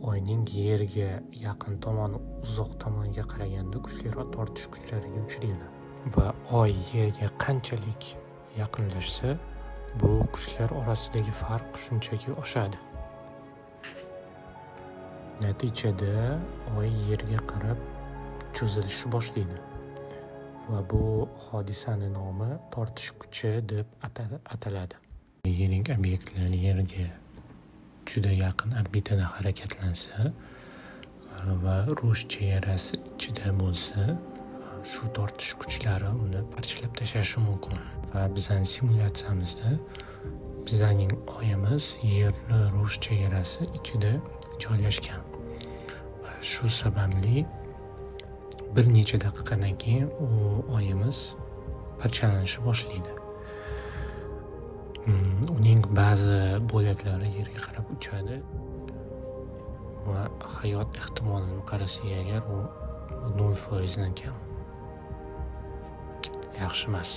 Oyning Yerga yaqin tomoni uzoq tomonga qaraganda kuchliroq tortish kuchlariga uchraydi va Oy Yerga qanchalik yaqinlashsa, bu kuchlar orasidagi farq shunchaki oshadi. Natijada Oy Yerga qarab cho'zilishni boshlaydi va bu hodisani nomi tortish kuchi deb ataladi. Yirik obyektlar Yerga juda yaqin orbitada harakatlansa va Ro'sh chegarasi ichida bo'lsa, shu tortish kuchlari uni parchalab tashlashi mumkin. Va bizani simulyatsiyamizda bizaning Oyimiz Yerni Ro'sh chegarasi ichida joylashgan va shu sababli bir necha daqiqadan keyin u Oyimiz parchalanishni boshlaydi. Uning ba'zi bo'laklari Yerga qarab uchadi va hayot ehtimolini qarasak agar, u 0%dan kam. Yaxshi emas.